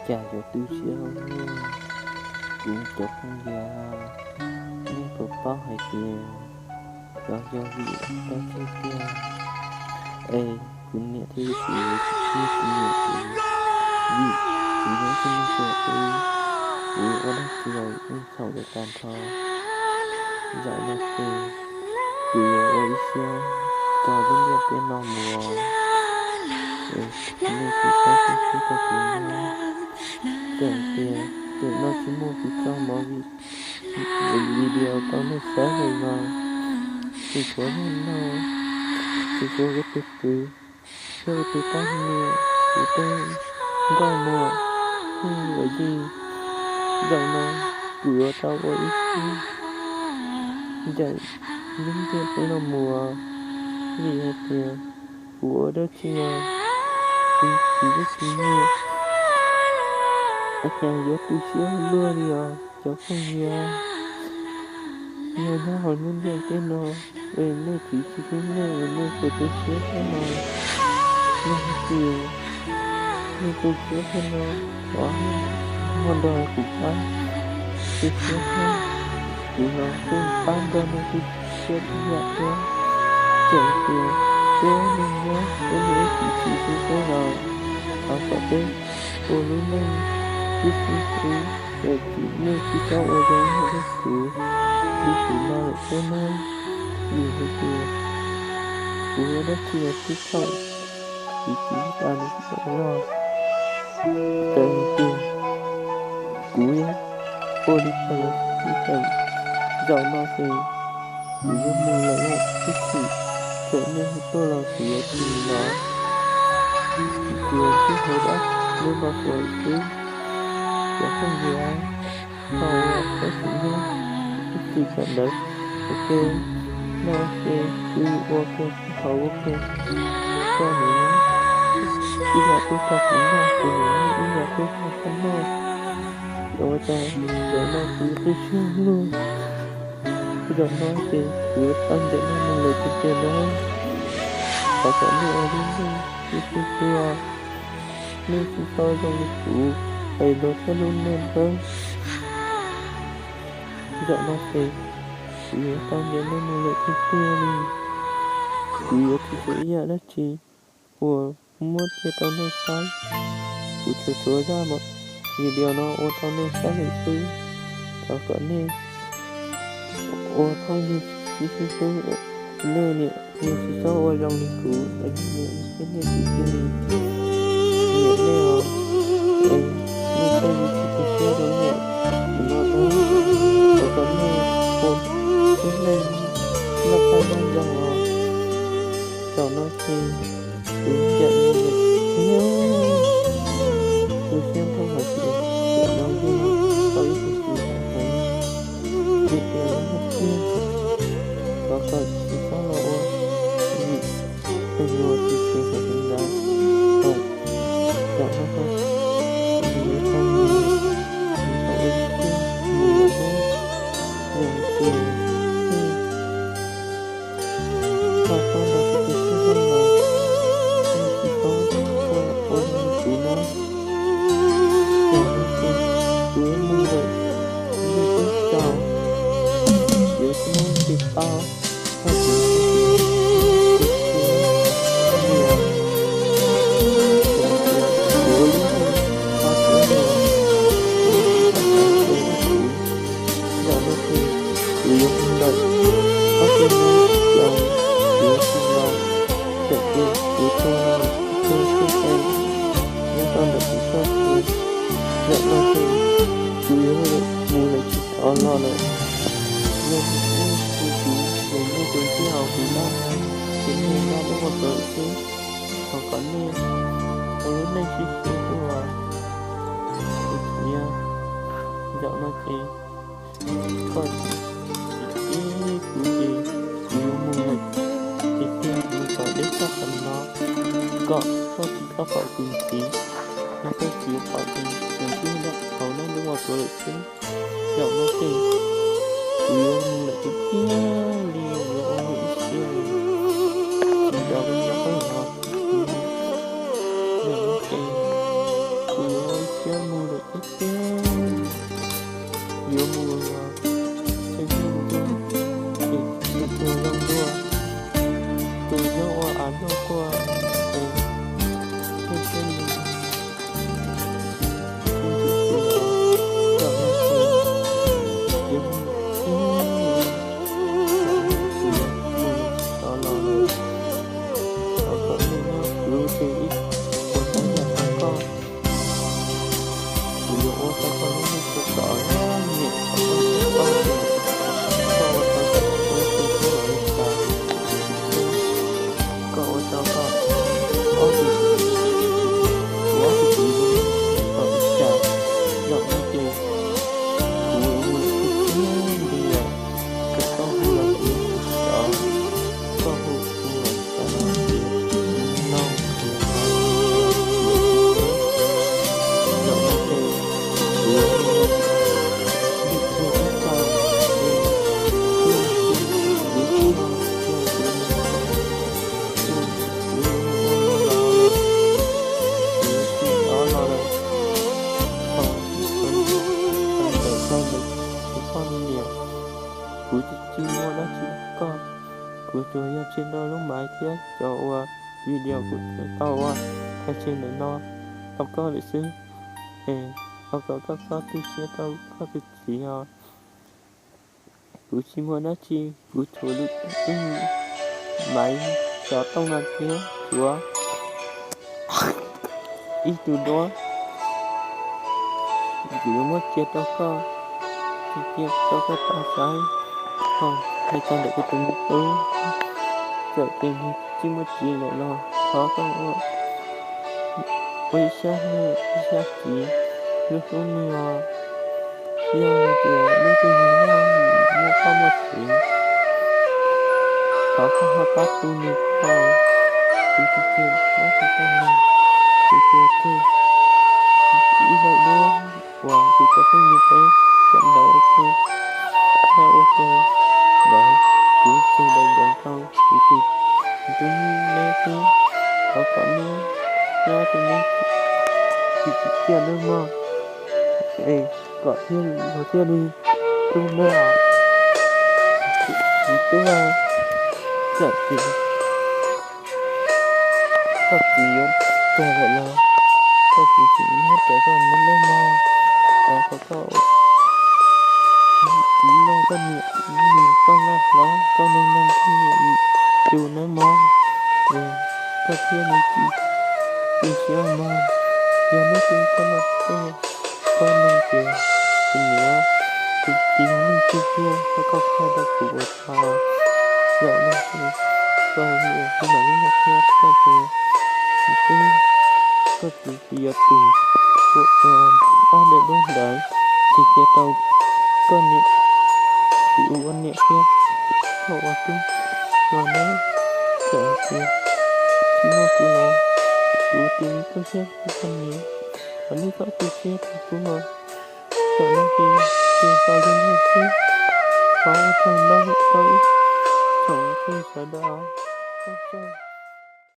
cas yuav tu siab ua luaj. Kuv cov phooj ywg, nej puas paub hais tias xyov yog vim dab tsi tiag es kuv niam thiab kuv txiv tsis nyiam kuv, vim kuv yog ib tug neeg ruam, kuv ua dab tsi los yeej txhaum lawv tag nrho. Zaum no ces kuv yuav ua ib siab tso lub ntiaj teb no mus, nej tsis txhob tu siab rau kuv, tseem tias tam no tsis muaj kuv tso movie video rau nej saib li los, tsis txhob noj, tsis txhob ua tus kwv thiab ua tus poj niam, kuv tej nkauj muam, phooj ywg, zaum no kuv yuav tau ua ib siab ncaim lub ntiaj teb no mus, vim hais tias kuv ua dab tsi los kuv txiv twb tsis nyiam. Ua cas yuav tu siab luaj li os cov phooj ywg. Yog nyob hauv lub ntiaj teb no es nej txiv tsis hlub nej es nej puas tu siab thiab no? Yog hais tias nej tu siab thiab no, thov ho nrog kuv pab tu siab thiab, kuv los kuj pab nrog nej tu siab ib yam thiab. Txawm tias peb ua neej nyob peb muaj ib txhis txim txhua los thov kom peb ua lub neej sib sib hlub, es tsis, nej tsis txhob ua zoo li kuv, li kuv no lawm thiab nawb. Vim hais tias kuv ua dab tsi los twb txhaum, kuv txiv tas li lawm los txawm hais tias kuv yuav ua li cas los tsis txhaum. Zaum no ces kuv yuav mus lawm ib chim, txawm nej hu tuaj los kuv yuav tsis los, kuv yuav sib hlub dab lub no xwb xwb. Cov phooj ywg, thaum uas peb tseem nyob ib txhis sawv ntawd ua ke, no ces kuv ua ke, kuv thaum ua ke koj nim ib yam twb tau kuv noj, kuv nim ib yam twb tau koj noj. Ua cas zaum no kuv tu siab luaj. Zaum no ces kuv tau ncaim nej mus lawm tiag tiag na. Thov kom nej ua lub neej sib sib hlub, nej tsis txhob zoo li kuv, es luag tej lub neej pab. Zaum no ces kuv yuav tau ncaim nej mus lawm tiag tiag li. Kuv yuav tsis xav ib yam dab tsi uas muab cia rau nej saib. Kuv tsuas tsuav zaj video no ua rau nej saib lawm xwb. Thov kom nej ua phooj ywg sib sib hlub, nej niam nej tsis txhob ua zoo li kuv, es nej niam thiab nej txiv thiaj li nyiam nej os. Es nej thiaj li tsis tu siab rau nej. Kuv no na, thov kom nej ua lub neej loj qab nyob zoo os. Zaum no ces kuv ncaim mus lawm thiab, kuv siab nrho hais tias zaum no yog tau ib tug txiv hais tias tiag tiag, thov kom tsis txhob los ua vim tus hluas tsis tsev hais li ntawd. Zaum no kuv yuav tau mus, kuv tau ua ib siab mus lawm thiab, yog hais tias nej tau pab nrog kuv tu siab hlob los nej tsis txhob ua ua zoo li kuv na. Zaum no ces kuv yuav mus lawm, nej txhob tsaus, yuav tsis muaj leej twg paub txog kuv, kuv tsis paub tias kuv ua lub neej qhov twg los kuv tsis paub tias kuv. Zaum no ces kuv yuav mus lawm, ob peb hnub los kuv yuav tsis los, txawm tias kuv tuag los kuv tuag xwb es nyob rau ntawm kuv txoj sia. Zaum no ces kuv yuav mus lawm tsis tau los lawm. Yog tias nej hlub kuv, nej muaj tus ntsib hauv kuv lub, ces nej npaj lub ua txuas lawm xwb. Thov kom nej ua lub neej sib sib hlub, kuv txiv. Zaum no ces koj tsis txib kuv ces kuv yuav mus lawm tiag tiag, mus tom deb toj qab no, kom koj tsis txhob pom kuv txiv, yog koj txiv pom ces tus ntsib nram hauv no lub ua txuas lawm xwb. Zaum no ces kuv yuav mus lawm tiag tiag li, yuav ua ib siab li, tsis nco kuv nyob qab los. Zaum no ces kuv yuav ua ib siab mus Ib pliag yuav mus los, ces mus dua, ces tus zoo dua, tus zoo ua av luaj quaj, ces thiaj thiaj li, tus ntxim tus los, kom no ces yuav mus ib mus, kom no ces yuav mus rov los lawm. Thov kom nej nyob kuv tus ib puas tsav yam rau koj. Kuv yuav ua tau koj lub neej sawv kom niam, koj ua tau koj tus kheej los li cas, koj ua tau koj ob tug, kuv ob tug txiv zoo kom li cas, zaum no ces kuv ua tiag tiag li lawm, kom koj hu los kuv tsis tau, koj hu kuv los cas no kuv tsis tau, zaum no ces kuv yuav ua ib tug ib txoj es kuv yuav ua, kuv yuav ua, kuv yuav ua los, kuv yuav tsis rov los lawm. Thaum ntawm koj ntawm kuv poj niam, kuv tsis muaj dab tsi rau koj, kuv tsuas yog tseg nrog lub maiv thiab cov uas video kuv tau ua tag tseg ntawm no rau koj lawm xwb. Es thov kom koj txhob tu siab rau koj tus txiv os. Kuv tsis muaj dab tsi, kuv tshuav lub maiv xov tooj no thiab tshuav ib tug duab, kuv yuav muab cia rau koj, cia rau koj tau saib. Hais txog ntawm kuv tus me tub, txawm tias nws tsis muaj txiv lawm los thov koj ua ib sab hlub ib sab txiv hlub hlub nws os. Yog hais tias lub twg nws muaj, muaj poj muaj tsev, thov koj ho pab tu nws tau. Kuv tsis tseg dab tsi rau nws, kuv tsuas tseg ib daim duab uas kuv cov phooj ywg peb sawv daws ua ke, noj ua ke, ntawd kuv tseg daim duab rau kuv tus me tub xwb. Thov kom neb nyob tus me txiv txiv txiaj nawb mog, es kom thiaj li, thiaj li tu nawb. Txiv tub, txawm tias koj txiv yuav tuag lawm los koj txiv tseem nyob pem koj nawb mog. Thov kom koj ua txiv noj koj niam, nws koj laj hlob, koj neej neeg koj niam tus nawb mog. Es koj thiaj li tsis tu siab mog. Yog hnub twg koj los tuaj, koj neeg ces kuv niam, kuv txiv neej txiag tiag, koj qhia rau kuv ua tau. Zaum no ces koj niam kuv mam li los qhia koj tias, txiv tub, koj txiv tsis yuav tus ua ob daim duab ntawd, ces cia rau koj niam, kuv ua niam thiab koj ua tub los nawb. Txawm hais tias tsis muaj kuv los kuv tus me tub siab rau koj niam, thov nej txhob tu siab rau kuv os. Txawm no ces tus xaus li no xwb, thov ua tsaug ntau rau ib tsoom phooj ywg sawv daws.